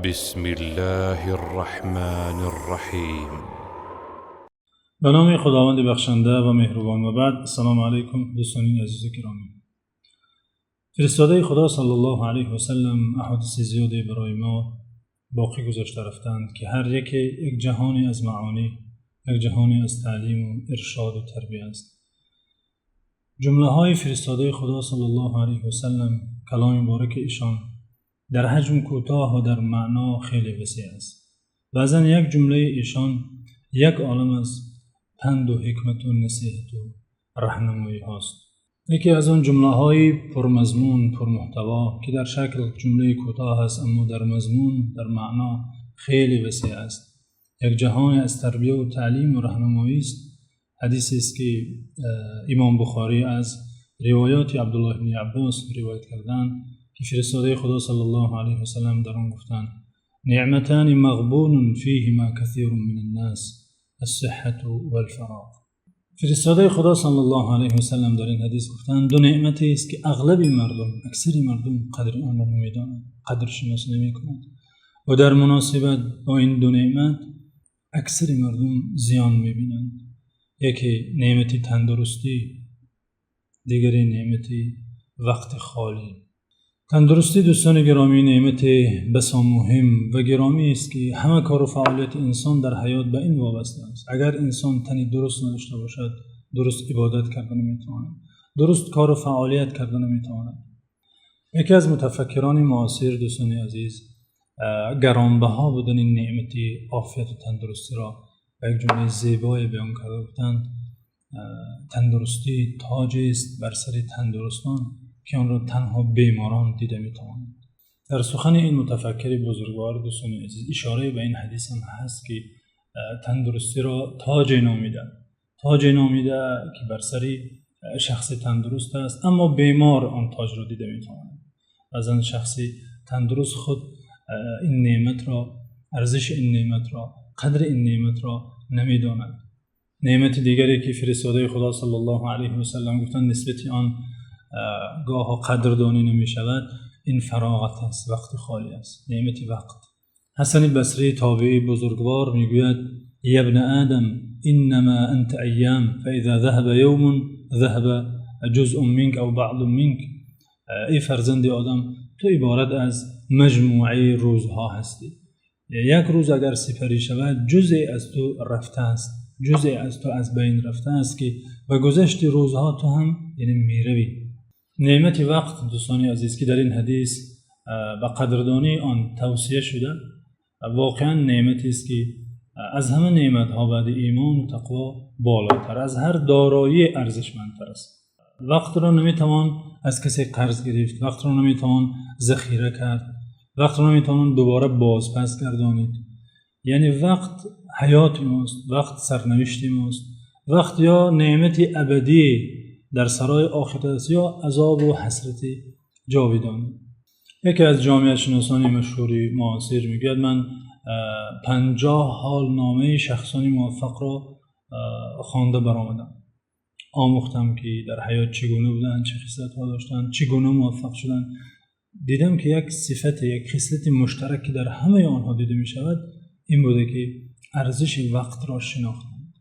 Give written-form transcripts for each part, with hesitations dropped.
بسم الله الرحمن الرحيم. Ба номи Худованди бахшанда ва меҳрубон. Ва баъд, ассалому алайкум, дӯстони азизу гиромӣ. Фиристодаи Худо саллаллоҳу алайҳи васаллам аҳодиси зиёде барои мо боқӣ гузошта рафтанд, ки ҳар яке як ҷаҳоне аз маонӣ, як ҷаҳоне аз таълиму иршоду тарбия аст. Ҷумлаҳои фиристодаи Худо саллаллоҳу алайҳи васаллам, каломи мубораки эшон дар ҳаҷм кӯтоҳ ва дар маъно хеле васеъ аст. Баъзан як ҷумлаи эшон як олам аз панду ҳикмату насиҳату раҳнамоиҳост. Яке аз он ҷумлаҳои пурмазмун, пурмуҳтаво, ки дар шакл ҷумлаи кӯтоҳ аст, аммо дар мазмун, дар маъно хеле васеъ аст, як ҷаҳоне аз тарбияву таълиму раҳнамоист, ҳадисест, ки имом Бухорӣ аз ривоёти Абдуллоҳ ибни Аббос ривоят карданд, ки фиристодаи Худо саллаллоҳу алайҳи васаллам дар он гуфтанд: نعمتان مغبون فيهما كثير من الناس، الصحة والفراغ. Фиристодаи Худо саллаллоҳу алайҳи васаллам дар ин ҳадис гуфтанд: ду неъмате аст, ки ағлаби мардум, аксари мардум қадри онро намедонанд, қадршиносӣ намекунанд ва дар муносибат бо ин ду неъмат аксари мардум зиён мебинанд. Яке неъмати тандурустӣ, дигаре неъмати вақти холӣ. Тандурустӣ, дӯстони гиромӣ, неъмати басо муҳим ва гиромӣ аст, ки ҳама кору фаъолияти инсон дар ҳаёт ба ин вобаста аст. Агар инсон тани дуруст надошта бошад, дуруст ибодат карда наметавонад, дуруст кору фаъолият карда наметавонад. Яке аз мутафаккирони муосир, дӯстони азиз, гаронбаҳо будани неъмати офияту тандурустиро ба як ҷумлаи зебое баён карда гуфтанд: тандурустӣ тоҷест бар сари тандурустон, ки онро танҳо беморон дида метавонанд. Дар сухани ин мутафаккири бузургвор, дӯстони азиз, ишорае ба ин ҳадис ҳам ҳаст, ки тандурустиро тоҷе номида, тоҷе номида, ки бар сари шахси тандуруст аст, аммо бемор он тоҷро дида метавонад. Баъзан шахси тандуруст худ ин неъматро, арзиши ин неъматро, қадри ин неъматро намедонад. Неъмати дигаре, ки фиристодаи Худо саллаллоҳу алайҳи васаллам гуфтанд, нисбати он гоҳо қадрдонӣ намешавад, ин фароғат аст, вақти холӣ аст, неъмати вақт. Ҳасани Басрии тобеии бузургвор мегӯяд: يا ابن آدم، إنما أنت أيام، فإذا ذهب يوم ذهب جزء منك أو بعض منك. Эй фарзанди Одам, ту иборат аз маҷмӯаи рӯзҳо ҳастӣ. Як рӯз агар сипарӣ шавад, ҷузъе аз ту рафтааст, ҷузъе аз ту аз байн рафтааст, ки ба гузашти рӯзҳо ту ҳам, яъне, меравӣ. Неъмати вақт, дӯстони азиз, ки дар ин ҳадис ба қадрдонии он тавсия шуда, воқеан неъматест, ки аз ҳама неъматҳо баъди имону тақво болотар, аз ҳар дороӣ арзишмандтар аст. Вақтро наметавон аз касе қарз гирифт, вақтро наметавон захира кард, вақтро наметавон дубора бозпас гардонид. Яъне вақт ҳаёти мост, вақт сарнавишти мост. Вақт ё неъмати абадӣ дар сарои охират аст, ё азобу ҳасрати ҷовидонӣ. Яке аз ҷомеашиносони машҳури муосир мегӯяд: ман 50 ҳолномаи шахсони муваффақро хонда баромадам, омӯхтам, ки дар ҳаёт чӣ гуна буданд, чӣ хислатҳо доштанд, чӣ гуна муваффақ шуданд. Дидам, ки як сифате, як хислати муштарак, ки дар ҳамаи онҳо дида мешавад, ин буда, ки арзиши вақтро шинохтанд,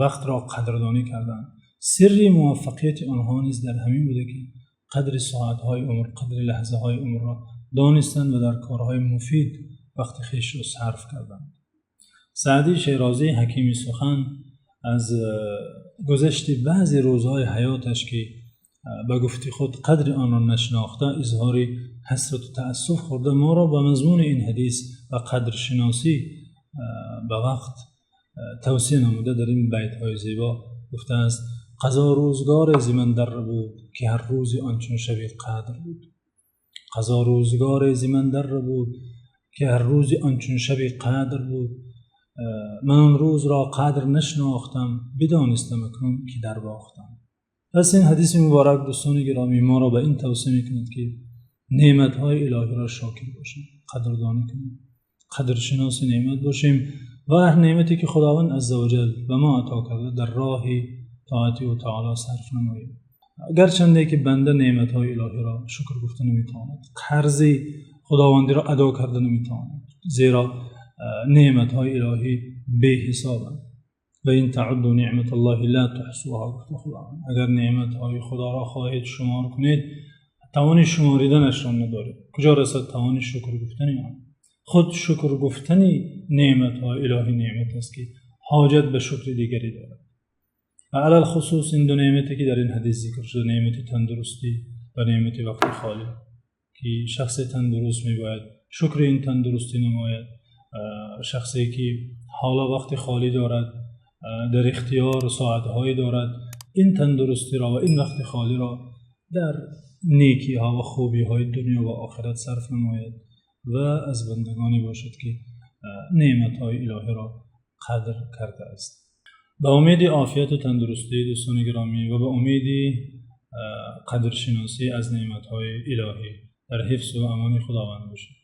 вақтро қадрдонӣ карданд. Сирри муваффақияти онҳо низ дар ҳамин буда, ки қадри соатҳои умр, қадри лаҳзаҳои умрро донистанд ва дар корҳои муфид вақти хешро сарф карданд. Саъдии Шерозӣ, ҳакими сухан, аз гузашти баъзе рӯзҳои ҳаёташ, ки ба гуфти худ қадри онро нашинохта, изҳори ҳасрату таассуф хӯрда, моро ба мазмуни ин ҳадис ва қадршиносӣ ба вақт тавсия намуда, дар ин байтҳои зебо гуфтааст: қазо рӯзгоре зи ман дар рабуд, ки ҳар рӯзи он чун шаби қадр буд. Қазо рӯзгоре зи ман дар рабуд, ки ҳар рӯзи он чун шаби қадр буд. Ман он рӯзро қадр нашинохтам, бидонистам акнун, ки дарбохтам. Пас ин ҳадиси муборак, дӯстони гиромӣ, моро ба ин тавсия мекунад, ки неъматҳои илоҳиро шокир бошем, қадрдонӣ кунем, қадршиноси неъмат бошем ва ҳар неъмате, ки Худованд азза ва ҷал ба мо ато карда, дар роҳи тоати ӯ таоло сарф намоем. Гарчанде ки банда неъматҳои илоҳиро шукр гуфта наметавонад, қарзи Худованди азза ва ҷал ба ӯ Худовандиро адо карда наметавонем, зеро неъматҳои илоҳӣ беҳисобанд. وإن تعدوا نعمة الله لا تحصوها, гуфта Худованд, агар неъматҳои Худоро хоҳед шумор кунед, тавони шумориданашро надоред, куҷо расад тавони шукр гуфтани он? Худ шукр гуфтани неъматҳои илоҳӣ неъмат аст, ки ҳоҷат ба шукри дигаре дорад. Ва алалхусус ин ду неъмате, ки дар ин ҳадис зикр шуда, неъмати тандурустӣ ва неъмати вақти холӣ, ки шахси тандуруст мебояд шукри ин тандурустӣ намояд. Шахсе ки ҳоло вақти холӣ дорад, дар ихтиёр соатҳое дорад, ин тандурустиро ва ин вақти холиро дар некиҳо ва хубиҳои дунё ва охират сарф намояд ва аз бандагоне бошад, ки неъматҳои илоҳиро қадр кардааст. Ба умеди офият ва тандурустӣ, дӯстони гиромӣ, ва ба умеди қадршиносӣ аз неъматҳои илоҳӣ, дар ҳифзу амони Худованд бошед.